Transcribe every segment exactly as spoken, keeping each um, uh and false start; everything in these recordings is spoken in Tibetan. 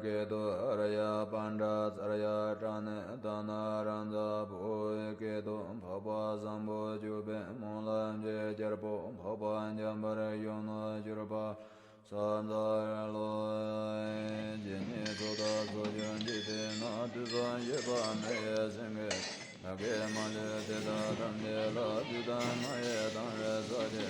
སྐད་དུ་ཨཱརྱ་པཎྜི་ཏ་ཙརྱ་པྲ་ཎི་ཏཱ་ན་རཱ་ཛ་བོ་ཝའི་སྐད་དུ་འཕགས་པ་བཟང་པོ་སྤྱོད་པའི་སྨོན་ལམ་གྱི་རྒྱལ་པོ་འཕགས་པ་འཇམ་དཔལ་གཞོན་ནུར་གྱུར་པ། ས་འཛར་ལོ། ཇི་སྙེད་སུ་དག་སོགས་ཀྱང་འཇིག་རྟེན་ན། དུས་གསུམ་གཤེགས་པ་མི་ཡི་སེང་གེ། བདག་གིས་མ་ལུས་དེ་དག་ཐམས་ཅད་ལ། ཇི་ལྟར་མ་ཡི་དང་བའི་ས་ཆེ།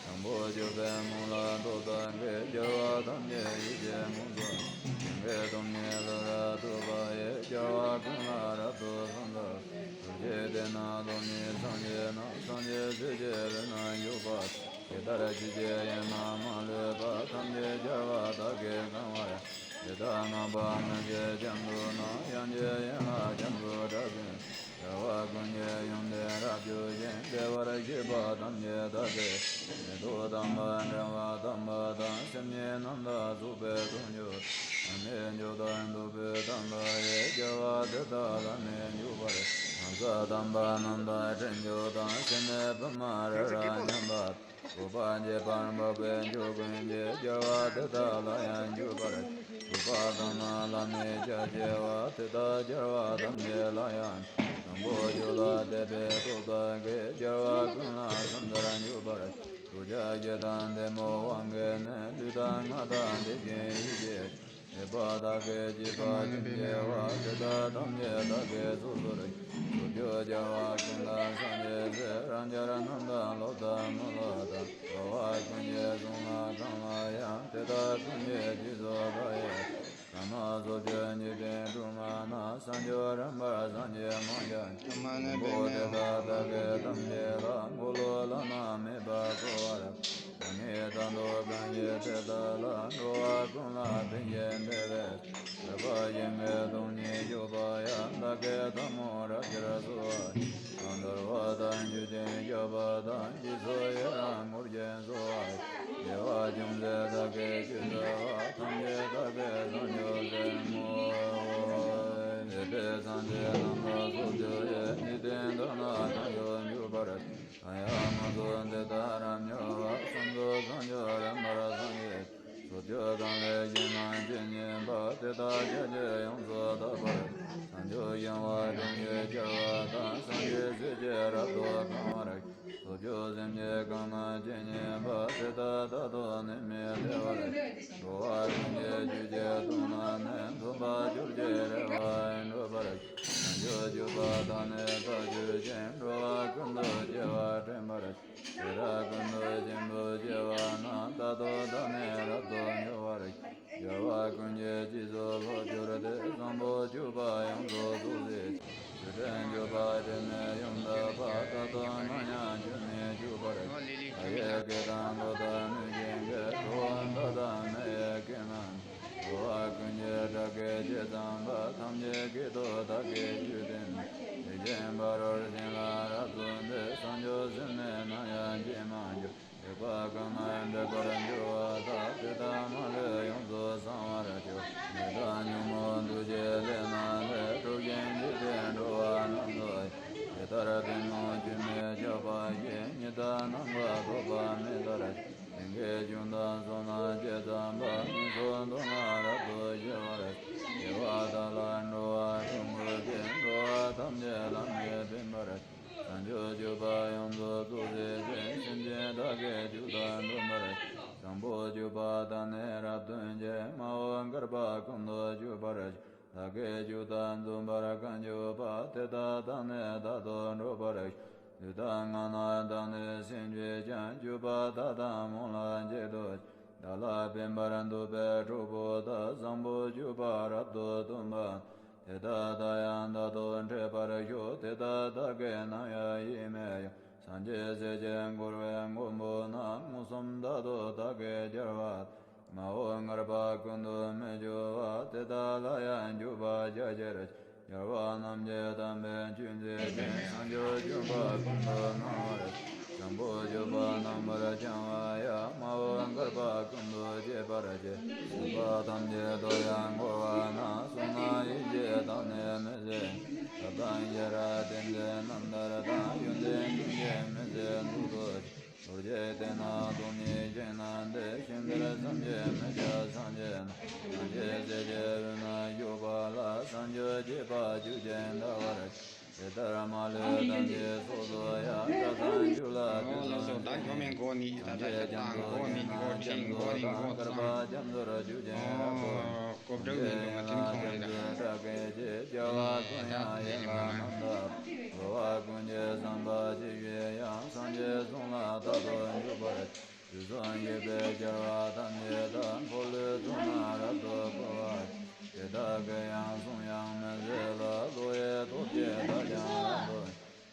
བཟང་པོ་སྤྱོད་པའི་སྨོན་ལམ་སྟོབས་དག་གིས། རྒྱལ་བ་ཐམས་ཅད་ཡིད་ཀྱིས་མངོན་སུམ་དུ། སེང་གེ་སྟོང་ཉིད་ལུས་རབ་ཐོབ་པ་ཡི། རྒྱལ་བ་ཀུན་ལ་རབ་ཏུ་གསོལ་འདེབས། ཐུགས་རྗེས་དེ་རྣམས་སྟོང་ཉིད་སངས་རྒྱས་རྣམས། སངས་རྒྱས་ཚུལ་གྱི་རིགས་རྣམས་བཞུགས་པ། དེ་ལྟར་ཆོས་ཀྱི་དབྱིངས་རྣམས་མ་ལུས་པ། ཐམས་ཅད་རྒྱལ་བ་དག་གིས་གང་བར། དེ་དག་རྣམ་པ་སྨིན་བྱེད་རྒྱ་མཚོ་རྣམས། དབྱངས་ཀྱི་ཡན་ལག་རྒྱ་མཚོ་སྒྲ་ཀུན། རྒྱལ་བ་ཀུན་གྱི་ཡོན་ཏན་རབ་བརྗོད་ཅིང་། བདེ་བར་གཤེགས་པ་ཐམས་ཅད་དག་གི། མེ་ཏོག་དམ་པ་དྲི་བ་དམ་པ་དང་། སེམས་ཉིད་རྣམ་དག་རྫོགས་པའི་སངས་རྒྱས། ཐ་མལ་འཇུག་ལྟར་འདོད་པའི་དམ་པ་ཡི། རྒྱལ་བ་དེ་དག་ལ་ནི་འཇུག་པར། ནམ་མཁའ་དམ་པ་རྣམ་དག་སྤྲིན་ཆུ་དང་། སེར་སྣའི་བི་མ་རི་རབ་མཉམ་པ། ལྐུགས་པ་འབྱེད་པར་འབབ་པའི་ཆུ་ཀུན་གྱིས། རྒྱལ་བ་དེ་དག་ལ་ཡང་འཇུག་པར། ལྐུགས་པ་དང་ནི་ལམ་ནི་རྒྱ་ཆེ་བ། དེ་དག་རྒྱལ་བ་ཐམས་ཅད་ལ་ཡང་། དང་པོ་རྒྱུད་ལ་དད་པའི་སྟོབས་དག་གིས། རྒྱལ་བ་ཀུན་ལ་སུམ་བརྩེགས་འཇུག་པར། ཐུགས་རྗེ་ཆེ་དང་ལྡན་པའི་དབང་གིས་ནི། ལུས་དང་ངག་དང་ཡིད་ཀྱི་ཡིད་ཀྱིས། ཡོད་པ་དག་གིས་བགྱིས་པ་ཅི་མཆིས་པ། དེ་དག་ཐམས་ཅད་བདག་གིས་སོ་སོར་བསྐྱེད། ཐུགས་རྒྱུད་རྒྱལ་བ་ཀུན་དང་སངས་རྒྱས་སྲས། རང་རྒྱལ་རྣམས་དང་སློབ་དང་མི་སློབ་དང་། འགྲོ་བ་ཀུན་གྱི་གསུང་ལ་གང་ལ་ཡང་། དེ་དག་ཀུན་གྱི་རྗེས་སུ་བདག་ཡི། ཐ་མ་སོགས་ཀྱི་འཇིག་རྟེན་སྒྲོན་མ་རྣམས། བྱང་ཆུབ་རིམ་པར་སངས་རྒྱས་མང་ཞིང་། བོ་དྷི་ཏ་བདག་གིས་ཐམས་ཅད་ལ། འཁོར་ལོ་བླ་ན་མེད་པ་བསྐོར་བར། བདག་ཉིད་དང་ཐོབ་གང་ཞིག་དེ་དག་ལ། འགྲོ་བ་ཀུན་ལ་ཕན་ཕྱིར་དེ་བས། རིག་པ་ཞིང་གི་སྟོང་ཉིད་ཤོག་པ་ཡང་། བདག་གིས་ཐལ་མོ་རབ་སྦྱར་གསོལ་བ། གང་འདུལ་བ་དང་རྒྱུད་ཀྱི་བཤགས་པ་དང་། རྗེས་སུ་ཡི་རང་མགུར་གྱིས་གསོལ་བ། བདེ་བ་ཅུང་ཟད་བདག་གིས་ཅི་བསྩལ་བ། ཐམས་ཅད་བདག་གིས་བསམ་བརྗོད་བྱའོ། འདས་པའི་སངས་རྒྱས་རྣམས་ལ་སོགས་ཀྱང་ཡང་། འཇིག་རྟེན་དག་ན་གང་བཞུགས་འཇུག་པར། གང་ཡང་མ་གསུངས་དེ་དག་རབ་མྱུར་བར། གསུང་རབ་བྱང་ཆུབ་རིམ་པར་སངས་རྒྱས། སོ་སྐྱེ་གང་ལས་གཞན་རྣམས་ཇི་སྙེད་པ། དེ་དག་ཕྱག་རྒྱས་ཡོངས་སུ་དག་པར། བྱང་ཆུབ་ཤིང་དབང་དྲུང་གི་རྒྱལ་བ་དང་། སངས་རྒྱས་ཆོས་ཀྱིས་རབ་ཏུ་གང་བར། སོ་སྐྱེ་སེམས་ཅན་གང་རྣམས་ཇི་སྙེད་པ། དེ་དག་རྟག་ཏུ་ནད་མེད་བདེ་བར། འགྲོ་བ་ཀུན་གྱི་རྒྱུད་ཀྱི་དོན་རྣམས་ནི། མཐུན་པར་གྱུར་ཅིང་རེ་བ་འགྲུབ་པར། བྱང་ཆུབ་སྤྱོད་པ་དག་ནི་བདག་རྒྱུད་ཅན། འགྲོ་བ་ཀུན་ཏུ་སྐྱེ་བ་དྲན་པར། ཤེས་རབ་ཀུན་ཏུ་བྱིན་པར་བྱེད་པ་ན། རྟག་ཏུ་བདག་ནི་རབ་ཏུ་འབྱུང་བར། རྒྱལ་བ་ཀུན་གྱི་རྗེས་སུ་སློབ་གྱུར་ཏེ། བཟང་པོ་སྤྱོད་པ་ཡོངས་སུ་རྫོགས་སའི་ཕྱིར། དྲིན་སྤྱོད་པ་དྲི་མེད་ཡོངས་དག་པ། རྟག་ཏུ་ནམ་ཡང་སྐྱོན་མེད་སྤྱོད་པར། བདག་གི་སྐད་དང་ཀློག་དང་ནུས་ཅན་གྱི། གྲོགས་པོ་མཐའ་དག་མི་ཡི་སྐད་རྣམས། འགྲོ་བ་ཀུན་གྱི་སྒྲ་སྐད་ཇི་ཙམ་པ། ཐམས་ཅད་སྐད་དུ་བདག་གིས་ཆོས་བསྟན། དེ་བཞིན་ཕ་རོལ་ཕྱིན་ལ་རབ་གསུངས་ཏེ། བྱང་ཆུབ་སེམས་ནི་ནམ་ཡང་བརྗེད་མ་གྱུར། སྡིག་པ་གང་རྣམས་སྒྲིབ་པར་འགྱུར་བ་དག་དེ་དག་མ་ལུས་ཡོངས་སུ་བྱང་བར་ཤོག་ནད་དང་ཉོན་མོངས་དུག་གི་ལས་རྣམས་ལས། གྲོལ་ཞིང་འཇིག་རྟེན་འགྲོ་བ་རྣམས་སུ། ཇི་ལྟར་ཐུན་མོང་ཆོས་མི་ཁྱབ་པ་བཞིན། ཉི་ཟླ་ནམ་མཁའ་ཐོགས་པ་མེད་ལྟར། སེང་གེ་ཁྱུང་དང་ཟོར་རྣམས་ཇི་ཙམ་པ། སྔོན་སོང་དུག་རྣམས་རབ་ཏུ་ཞི་བར་ཤོག་བདེ་བ་དག་ལ་འགྲོ་བ་ཀུན་འགོད་ཅིང་། འགྲོ་བ་ཐམས་ཅད་ལམ་མེ་འབིང་བར་ཤོག་བྱང་ཆུབ་སྤྱོད་པ་ཡོངས་སུ་རྫོགས་བྱེད་ཅིང་། སེམས་ཅན་དག་གི་སྐྱོན་དག་འདོམས་པར། བཟང་པོ་སྤྱོད་པ་དག་ནི་རབ་སྟོན་ཅིང་། མ་འོངས་བསྐལ་པ་ཀུན་ཏུ་སྤྱོད་པར་ཤོག་བདག་གི་སྤྱོད་དང་འཛོམས་པར་གང་གྱུར་པ། དེ་དག་དང་ནི་རྟག་ཏུ་འགྲོགས་པར་ཤོག་ལུས་དང་ངག་རྣམས་དག་ནི་སེམས་ཀྱིས་ཀྱང་། སྤྱོད་པ་དག་དང་སྨོན་ལམ་གཅིག་ཏུ་སྦྱར། བདག་ལ་ཕན་པར་འདོད་པའི་གྲོགས་པོ་དག་བཟང་པོ་སྤྱོད་པ་རབ་ཏུ་སྟོན་པ། དེ་དག་དང་ཡང་རྟག་ཏུ་འཕྲད་པར་ཤོག་དེ་དག་བདག་གིས་ནམ་ཡང་ཡིད་མི་དབྱུང་། སངས་རྒྱས་སྲས་ཀྱི་འཁོར་བའི་མགོན་པོ་རྣམས། མངོན་སུམ་རྟག་ཏུ་བདག་གིས་རྒྱལ་བ། མ་འོངས་བསྐལ་པ་ཀུན་ཏུ་མི་སྐྱོ་བ། དེ་དག་ལ་ཡང་འཇུག་པར་བྱ་ཕྱིར། རྒྱལ་བ་རྣམས་ཀྱི་དམ་པའི་ཆོས་མཛད་ཅིང་། བྱང་ཆུབ་སྤྱོད་པ་ཀུན་ཏུ་སྣང་བར། བཟང་པོ་སྤྱོད་པ་རྣམ་པར་བྱང་བ་ཡང་། མ་འོངས་བསྐལ་པ་ཀུན་ཏུ་སྤྱད་པར་བྱེད། སྲིད་པ་ཐམས་ཅད་དུ་ཡང་འཁོར་བ་ན། བསོད་ནམས་ཡེ་ཤེས་དག་ནི་མི་ཟད། ཐབས་དང་ཤེས་རབ་ཏིང་འཛིན་རྣམ་ཐར་དང་། ཡོན་ཏན་ཀུན་གྱི་མི་ཟད་མཛོད་དུ། རྡོ་རྗེ་གདན་ནི་སྟོང་ཉིད་ཞིང་རྣམས་ཏེ། ཞིང་དེར་སེམས་ཅན་མི་སྐྱོ་སངས་རྒྱས་རྣམས། སངས་རྒྱས་སྲས་ཀྱི་འོད་རྣམས་ དེ་ལྟར་མ་ལུས་ཐམས་ཅད་སོ་སོ་ཡང་། སྐྲ་དང་རྒྱུ་ལ་ཨོ་ལགས་སོ། ད་མགོ་ནས་ད་ད་ཞབས་ཀྱང་མགོ་ནས་མགོ་ཆེན་མགོ་ནས་མགོ་གསུམ། ཨོ་གོ་བསྒྲིགས་མི་འདུག་ང་དེ་མཐོང་རེད་ད། ད་དེ་ཡིན་མ་མ། འགྲོ་བ་ཀུན་གྱི་བསམ་པ་ཇི་བཞིན་དབྱངས། སངས་རྒྱས་གསུང་ལ་རྟག་ཏུ་འཇུག་པར། དུས་གསུམ་གཤེགས་པའི་རྒྱལ་བ་ཐམས་ཅད་དང་། འཁོར་ལོའི་གཙུག་ན་རབ་ཏུ་བསྐོར་བ། དེ་དག་གི་ཡང་གསུང་ཡང་མི་ཟད་ལ། བློ་ཡི་སྟོབས་ཀྱིས་བདག་ཀྱང་རབ་ཏུ།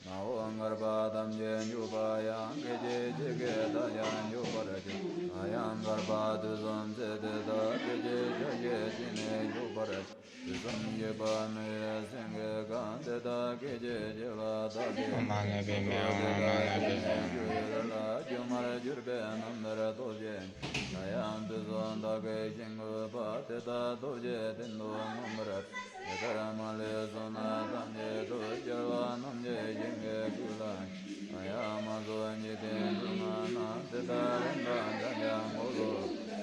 མ་འོངས་བསྐལ་པ་ཐམས་ཅད་འཇུག་པ་ཡང་། སྐད་ཅིག་གཅིག་གིས་བདག་ཀྱང་འཇུག་པར་འགྱུར། ང་ཡང་བསྐལ་པ་དུས་གསུམ་ཚེ་འདི་དག་སྐད་ཅིག་ཁྱབ་བྱེད་ཅིག་ནས་འཇུག་པར། དུས་གསུམ་གཤེགས་པ་མི་ཡི་སེང་གེ་གང་། དེ་དག་སྐད་ཅིག་གཅིག་ལ་བདག་གིས། ཨོཾ་མ་ཎི་པདྨེ་ཧཱུྃ། ཨོཾ་མ་ཎི་པདྨེ་ཧཱུྃ། ཡུལ་ལ་སྒྱུ་མར་གྱུར་པའི་རྣམ་ཐར་སྟོབས་ཀྱིས། ང་ཡང་དུས་གསུམ་བདག་གིས་བཞེངས་དགོས་པ། དེ་དག་རྡོ་རྗེ་གདན་དུ་མངོན་པར། དེ་ལྟར་མ་ལུས་བསོད་ནམས་ཐམས་ཅད་སྒྲུབ། རྒྱལ་བ་རྣམས་ཀྱི་ཞིང་གི་སྐུ་ལ། ང་ཡང་མ་སོགས་འཇིག་རྟེན་སྡུག་བསྔལ་རྣམས། དེ་དག་རིམ་པར་འཇོམས་ཀྱང་གོ་ལོ།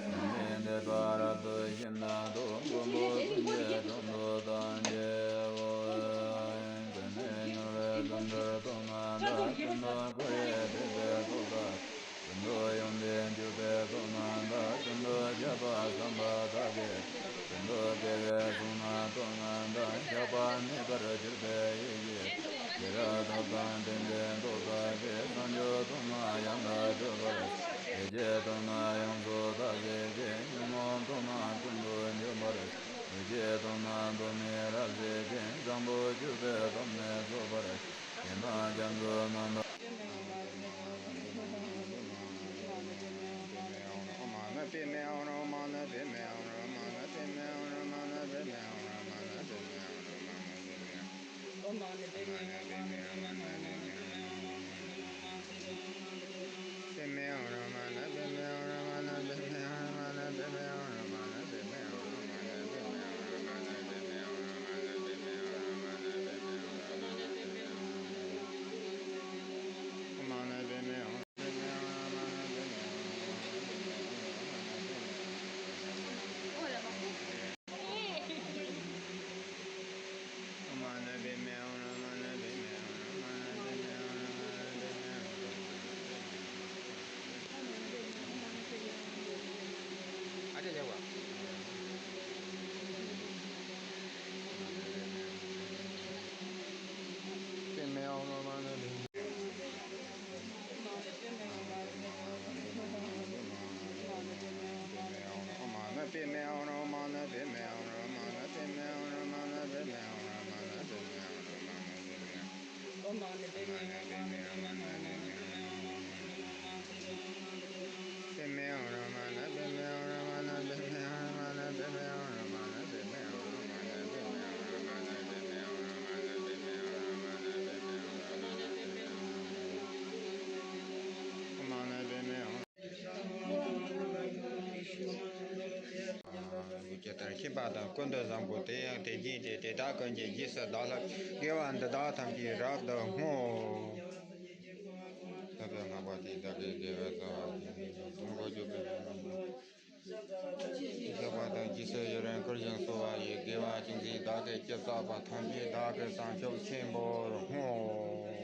ཉོན་མོངས་པའི་སྡིག་པ་རབ་ཏུ་ཞིམ་དང་དུ། མགོན་པོ་ཀུན་གྱི་དྲུང་དུ་བདག་ཕྱིར་འོང་། ཀུན་ནས་སྙོམས་པའི་འཛུམ་དཀར་ཐོག་མ་དག། ཀུན་ཏུ་བཀུར་བའི་ཐོད་པའི་ཐོག་དག། ཀུན་ཏུ་ཡོངས་བསྡུས་གྱུར་པའི་ཐོག་མ་དག། ཀུན་ཏུ་ཁྱབ་པ་བསམ་པ་ཐག་གིས། ཀུན་ཏུ་སྤེལ་བའི་གཟུངས་སྔགས་ཐོག་མ་དག། ཆགས་པ་མེད་པར་གྱུར་པའི་ཡེ་ཤེས། ཤེས་རབ་ཐབས་དང་ལྡན་པའི་མདོ་དག་གིས། བྱང་ཆུབ་ཐོག་མ་ཡང་དག་སྒྲུབ་པར། ཡེ་ཤེས་ཐོག་མ་ཡོངས་སུ་དག་བྱེད་ཅིང་། ཉོན་མོངས་ཐོག་མ་ཀུན་ཏུ་འཇོམས་པར། འོད་ཀྱི་ཐོག་མ་ཐོགས་མེད་རབ་བྱེད་ཅིང་། བཟང་པོ་སྤྱོད་པའི་ཐོག་མའི་ཚོགས་པར། ཞིང་རྣམས་རྒྱ་མཚོ་རྣམ་པར། ཀྱི་ལྟར་ཤེས་པ་དང་། ཀུན་ཏུ་བཟང་པོ་དེ་ཡང་དེ་བཞིན་ཏེ། དེ་དག་ཀུན་གྱི་རྗེས་སུ་བདག་སློབ་ཅིང་། དགེ་བ་འདི་དག་ཐམས་ཅད་རབ་ཏུ་བསྔོ། ཐབས་ལྔ་པོ་དེས་བདག་གི་དགེ་བའི་རྩ་བ་ཡིན། གསུང་གོ་རྒྱུ་པའི་ཞེས་བྱ་བ་དང་། རྗེས་སུ་ཡི་རང་བསྐུལ་ཞིང་གསོལ་བ་ཡི། དགེ་བ་ཅན་གྱི་བདག་གི་སྤྱི་ཚོགས་པ་ཐམས་ཅད་བདག་གིས་བྱང་ཆུབ་ཆེན་པོར་བསྔོ།